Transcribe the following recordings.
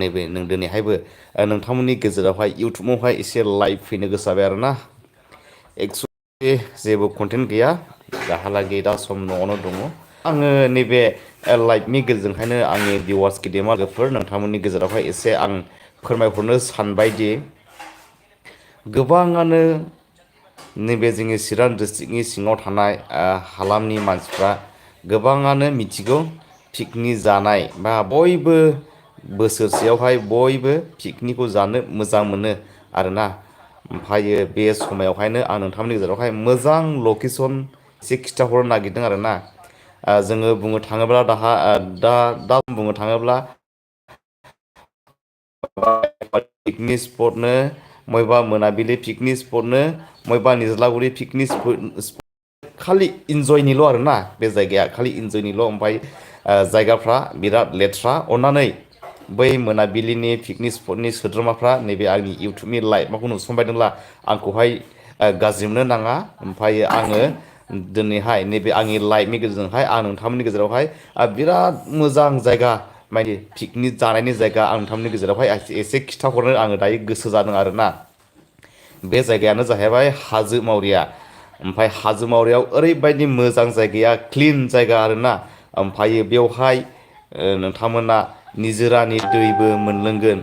नैबे नों दिनैहायबो नोंथांमोननि गेजेरावहाय इउटुबावहाय एसे लाइभ फैनो गोसो जाबाय आरोना एक्सुवेलि जेबो कन्टेन्ट गैया दाहालागै दा सम न'आवनो दङ आङो नैबे लाइभनि गेजेरजोंहायनो आंनि भिवार्स गेदेमा लोगोफोर नोंथांमोननि गेजेरावहाय एसे आं फोरमायहरनो सानबायदि गोबाङानो नैबे जोंनि चिरां डिस्ट्रिक्टनि सिङाव थानाय हालामनि मानसिफ्रा गोबाङानो मिथिगौ पिकनिक जानाय बा बयबो बोसोरसेयावहाय बयबो पिकनिकखौ जानो मोजां मोनो आरोना ओमफ्रायो बे समायावहायनो आं नोंथांमोननि गेजेरावहाय मोजां लकेसन एसे खिन्थाहरनो नागिरदों आरोना जोङो बुंनो थाङोब्ला दा बुंनो थाङोब्ला पिकनिक स्पटनो बबेबा मोनाबिलि पिकनिक स्पटनो बबेबा निज्लागुरि पिकनिक स्पट खालि इन्जयनिल' आरोना बे जायगाया खालि इन्जयनिल' ओमफ्राय जायगाफ्रा बिराद लेथ्रा अन्नानै बै मोनाबिलिनि पिकनिक स्पटनि सोद्रोमाफ्रा नैबे आंनि इउटुबनि लाइभखौ नुसनबायदोंब्ला आंखौहाय गाज्रि मोननो नाङा ओमफ्रायो आङो दिनैहाय नैबे आंनि लाइभनि गेजेरजोंहाय आं नोंथांमोननि गेजेरावहाय बिराद मोजां जायगा माने पिकनिक जानायनि जायगा आं नोंथांमोननि गेजेरावहाय एसे खिन्थाहरनो आङो दायो गोसो जादों आरोना बे जायगायानो जाहैबाय हाजो मावरिया ओमफ्राय हाजो मावरियाव ओरैबायदि मोजां जायगाया क्लिन जायगा आरोना ओमफ्रायो बेवहाय नोंथांमोना निजोरानि दैबो मोनलोंगोन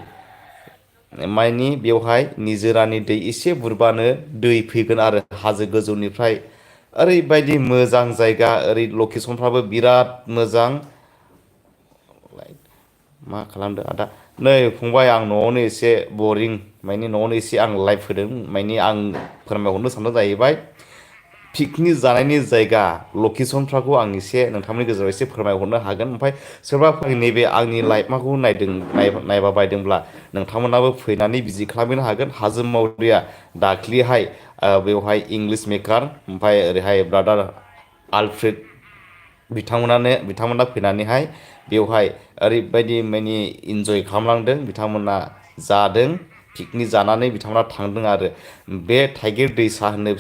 मानि बेवहाय निजोरानि दै एसे बुरबानो दै फैगोन आरो हाजो गोजौनिफ्राय ओरैबायदि मोजां जायगा ओरै लकेसनफ्राबो बिराद मोजां मा खालामदो आदा नै फंबाय आं न'आवनो एसे बरिं मानि न'आवनो एसे आं लाइभ होदों मानि आं फोरमायहरनो सानदों जाहैबाय पिकनिक जानायनि जायगा लकेसनफ्राखौ आं एसे नोंथांमोननि गेजेराव एसे फोरमायहरनो हागोन ओमफ्राय सोरबाफोर नैबे आंनि लाइभमाखौ नायबा बायदोंब्ला नोंथांमोनाबो फैनानै भिजिट खालामहैनो हागोन हाजो मावरिया दाख्लिहाय बेवहाय इंलिश मेकार ओमफ्राय ओरैहाय ब्रादार आलफ्रेड बिथांमोना फैनानैहाय बेवहाय ओरैबायदि माने इन्जय खालामलांदों बिथांमोना जादों पिकनिक जानानै बिथांमोना थांदों आरो बे थाइगिर दैसा होनो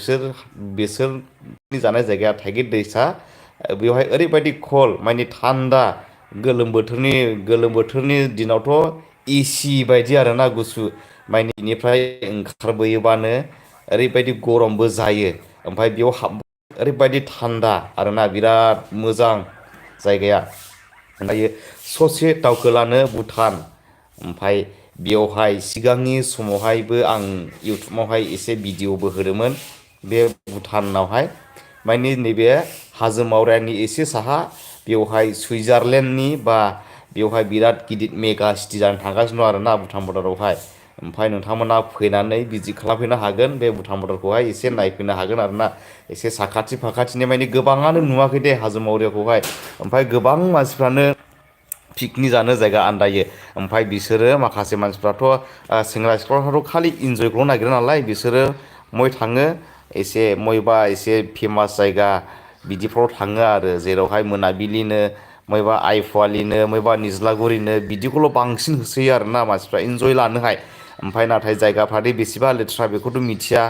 बिसोरनि जानाय जायगाया थाइगिर दैसा बेवहाय ओरैबायदि खल माने थान्दा गोलोम बोथोरनि दिनावथ' एसि बायदि आरोना गुसु माने बेनिफ्राय ओंखारबोयोबानो ओरैबायदि गरमबो जायो ओमफ्राय बेयाव ओरैबायदि थान्दा आरोना बिराद मोजां जायगाया ओमफ्रायो ससे दावखोलानो भुटान ओमफ्राय बेयावहाय सिगांनि समावहायबो आं इउटुबावहाय एसे भिडिअ'बो होदोंमोन बे भुटानावहाय माने नैबे हाजो मावरियानि एसे साहा बेवहाय सुइजारलेण्डनि बा बेवहाय बिराद गिदिर मेगा सिटि जानो थांगासिनो दं आरोना भुटान बर्डारावहाय ओमफ्राय नोंथांमोना फैनानै भिजिट खालामफैनो हागोन बे भुटान बर्डारखौहाय एसे नायफैनो हागोन आरोना एसे साखाथि फाखाथिनि माने गोबाङानो नुवाखै दे हाजो मावरियाखौहाय ओमफ्राय गोबां मानसिफ्रानो पिकनिक जानो जायगा आन्दायो ओमफ्राय बिसोरो माखासे मानसिफ्राथ' सेंग्रा सिख्लाफ्राथ' खालि इन्जयखौल' नागिरो नालाय बिसोरो मय थाङो एसे मयबा एसे फेमास जायगा बिदिफ्राव थाङो आरो जेरावहाय मोनाबिलिनो मयबा आइपुवालिनो मयबा निज्लागुरिनो बिदिखौल' बांसिन होसोयो आरोना मानसिफ्रा इन्जय लानोहाय ओमफ्राय नाथाय जायगाफ्रादि बेसेबा लेथ्रा बेखौथ' मिथिया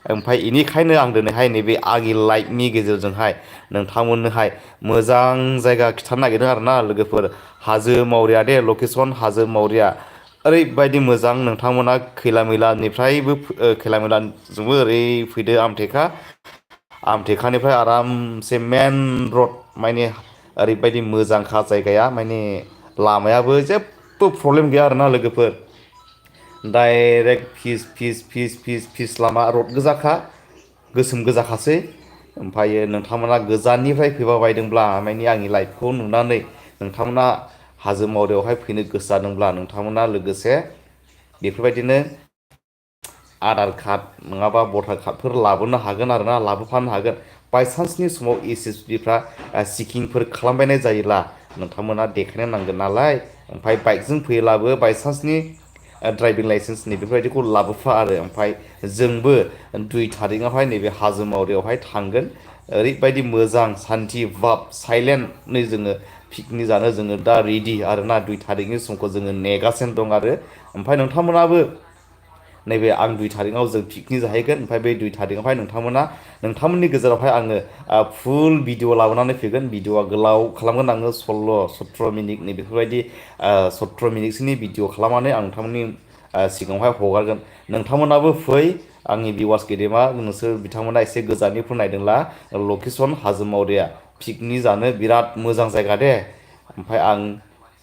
ओमफ्राय बेनिखायनो आं दिनैहाय नैबे आंनि लाइभनि गेजेरजोंहाय नोंथांमोननोहाय मोजां जायगा खिन्थानो नागिरदों आरोना लोगोफोर हाजो मावरिया दे लकेसन हाजो मावरिया ओरैबायदि मोजां नोंथांमोना खैला मैलाजोंबो ओरै फैदो आमथेखानिफ्राय आरामसे मेन रड माने ओरैबायदि मोजांखा जायगाया माने लामायाबो जेबो प्रब्लेम गैया आरोना लोगोफोर डाइरेक्ट फिस लामा रड गोजाखा गोसोम गोजाखासै ओमफ्रायो नोंथांमोना गोजाननिफ्राय फैबा बायदोंब्ला माने आंनि लाइभखौ नुनानै नोंथांमोना हाजो मावरियावहाय फैनो गोसो जादोंब्ला नोंथांमोना लोगोसे बेफोरबायदिनो आधार कार्ड नङाबा भटार कार्डफोर लाबोनो हागोन आरोना लाबोफानो हागोन बायसान्सनि समाव एसएसबिफ्रा चेकिंफोर खालामबायनाय जायोब्ला नोंथांमोना देखायनो नांगोन नालाय ओमफ्राय बाइकजों फैयोब्लाबो बायसान्सनि ड्राइभिं लाइसेन्सनि बेफोरबायदिखौ लाबोफा आरो ओमफ्राय जोंबो 2 थारिखआवहाय नैबे हाजो मावरियावहाय थांगोन ओरैबायदि मोजां सान्थि भाब साइलेन्टनै जोङो पिकनिक जानो जोङो दा रेडि आरोना 2 थारिखनि समखौ जोङो नेगासिनो दं आरो ओमफ्राय नोंथांमोनाबो नैबे आं 2 थारिखआव जों पिकनिक जाहैगोन ओमफ्राय बे 2 थारिखआवहाय नोंथांमोननि गेजेरावहाय आङो फुल भिडिअ लाबोनानै फैगोन भिडिअआ गोलाव खालामगोन आङो 16-17 मिनिटनि बेफोरबायदि 17 मिनिटसोनि भिडिअ खालामनानै आं नोंथांमोननि सिगाङावहाय हगारगोन नोंथांमोनाबो फै आंनि भिवार्स गेदेमा नोंसोर बिथांमोना एसे गोजाननिफ्राय नायदोंला लकेसन हाजो मावरिया पिकनिक जानो बिराद मोजां जायगा दे ओमफ्राय आं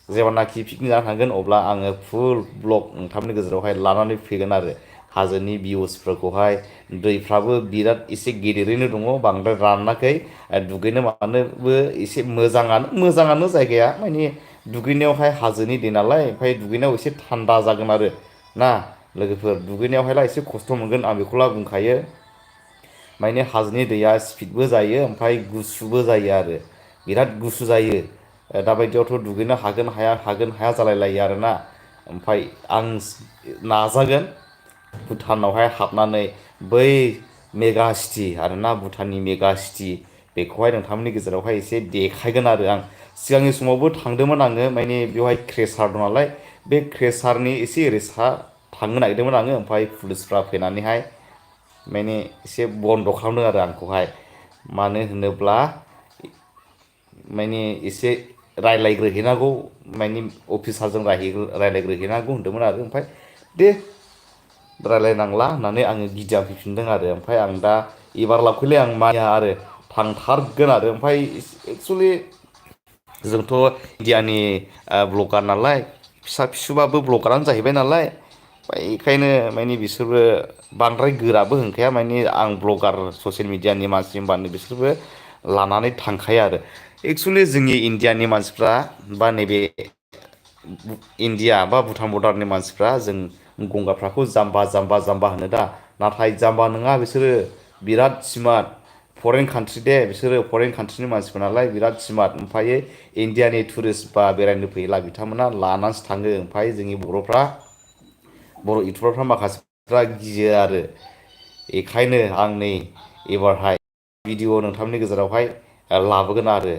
जेब्लानाखि पिकनिक जानो थांगोन अब्ला आङो फुल ब्लग नोंथांमोननि गेजेरावहाय लानानै फैगोन आरो हाजोनि भिउसफोरखौहाय दैफ्राबो बिराद एसे गेदेरैनो दङ बांद्राय रानाखै दुगैनो मानोबो एसे मोजाङानो जायगाया माने दुगैनायावहाय हाजोनि दै नालाय ओमफ्राय दुगैनायाव एसे थान्दा जागोन आरो ना लोगोफोर दुगैनायावहायला एसे खस्थ' मोनगोन आं बेखौला बुंखायो माने हाजोनि दैया स्पिडबो जायो ओमफ्राय गुसुबो जायो आरो बिराद गुसु जायो दाबायदियावथ' दुगैनो हागोन हाया जालाय लायो आरोना ओमफ्राय आं नाजागोन भुटानावहाय हाबनानै बै मेगा सिटि आरोना भुटाननि मेगा सिटि बेखौहाय नोंथांमोननि गेजेरावहाय एसे देखायगोन आरो आं सिगांनि समावबो थांदोंमोन आङो माने बेवहाय क्रेसार दं नालाय बे क्रेसारनि एसे ओरै सा थांनो नागिरदोंमोन आङो ओमफ्राय पुलिसफ्रा फैनानैहाय माने एसे बन्द' खालामदों आरो आंखौहाय मानो होनोब्ला माने एसे रायलायग्रोहैनांगौ माने अफिसारजों रायलायग्रोहैनांगौ होनदोंमोन आरो ओमफ्राय दे रायलायनांला होननानै आङो गिदिंना फैफिनदों आरो ओमफ्राय आं दा एबार लाबखौलाय आं मानिया आरो थांथारगोन आरो ओमफ्राय एक्सुवेलि जोंथ' इण्डियानि ब्लगार नालाय फिसा फिसौबाबो ब्लगारानो जाहैबाय नालाय बेखायनो माने बिसोरबो बांद्राय गोराबो होनखाया माने आं ब्लगार ससियेल मिडियानि मानसि होनबानो बिसोरबो लानानै थांखायो आरो एक्सुवेलि जोंनि इण्डियानि मानसिफ्रा बा नैबे इण्डिया बा भुटान बर्डारनि मानसिफ्रा जों गंगारफ्राखौ जाम्बा होनो दा नाथाय जाम्बा नङा बिसोरो बिराद स्मार्ट फरेन कान्ट्रि दे बिसोरो फरेन कान्ट्रिनि मानसिफोर नालाय बिराद स्मार्ट ओमफ्राय इण्डियानि टुरिस्ट बा बेरायनो फैयोला बिथांमोना लानानैसो थाङो ओमफ्राय जोंनि बर' इउटुबारफ्रा माखासेफ्रा गियो आरो बेखायनो आं नै एबारहाय भिडिअ नोंथांमोननि गेजेरावहाय लाबोगोन आरो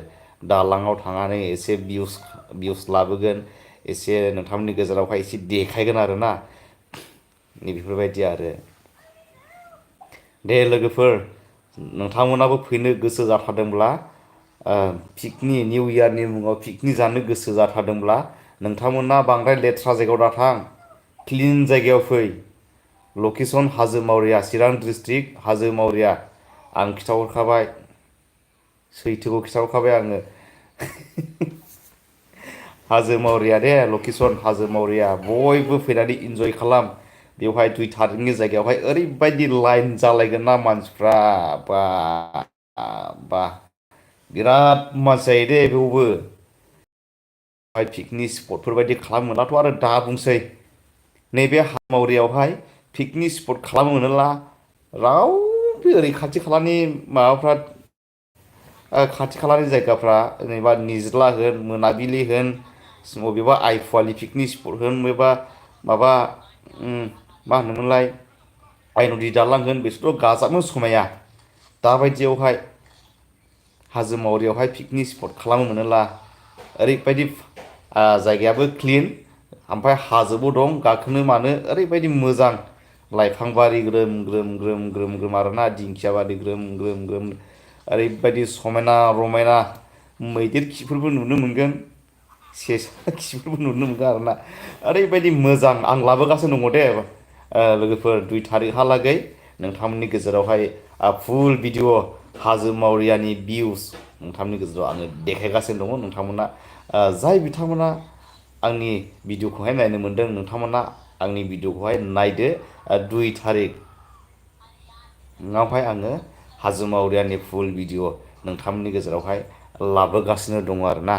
दालाङाव थांनानै एसे भिउस लाबोगोन एसे नोंथांमोननि गेजेरावहाय एसे देखायगोन आरोना बेफोरबायदि आरो दे लोगोफोर नोंथांमोनाबो फैनो गोसो जाथारदोंब्ला पिकनिक निउ इयारनि मुङाव पिकनिक जानो गोसो जाथारदोंब्ला नोंथांमोना बांद्राय लेथ्रा जायगायाव दाथां क्लिन जायगायाव फै लकेसन हाजो मावरिया चिरां डिस्ट्रिक्ट हाजो मावरिया आं खिथाहरखाबाय सैथोखौ खिथाहरखाबाय आङो हाजो मावरिया दे लकेसन हाजो मावरिया बयबो फैनानै इन्जय खालाम बेवहाय 2 थारिखनि जायगायावहाय ओरैबायदि लाइन जालायगोन ना मानसिफ्रा बा बिराद मानसि जायो दे बेयावबो पिकनिक स्पटफोर बायदि खालामोब्लाथ' आरो दा बुंसै नैबे हामावरियावहाय पिकनिक स्पट खालामनो मोनोला रावबो ओरै खाथि खालानि माबाफ्रा खाथि खालानि जायगाफ्रा जेनेबा निज्ला होन मोनाबिलि होन बबेबा आइफवालि पिकनिक स्पट होन बबेबा माबा मा होनोमोनलाय आइ नदि दालां होन बिसोरथ' गाजाबनो समाया दाबायदियावहाय हाजो मावरियावहाय पिकनिक स्पट खालामनो मोनोला ओरैबायदि जायगायाबो क्लिन ओमफ्राय हाजोबो दं गाखोनो मानो ओरैबायदि मोजां लाइफां बारि ग्रोम आरोना दिंखिया बारि ग्रोम ओरैबायदि समायना रमायना मैदेर खिफोरबो नुनो मोनगोन सेसा खिफोरबो नुनो मोनगोन आरोना ओरैबायदि मोजां आं लाबोगासिनो दङ दे लोगोफोर 2 थारिखहालागै नोंथांमोननि गेजेरावहाय फुल भिडिअ हाजो मावरियानि भिउस नोंथांमोननि गेजेराव आङो देखायगासिनो दङ नोंथांमोना जाय बिथांमोना आंनि भिडिअखौहाय नायनो मोनदों नोंथांमोना आंनि भिडिअखौहाय नायदो 2 थारिखआवहाय आङो हाजो मावरियानि फुल भिडिअ नोंथांमोननि गेजेरावहाय लाबोगासिनो दङ आरोना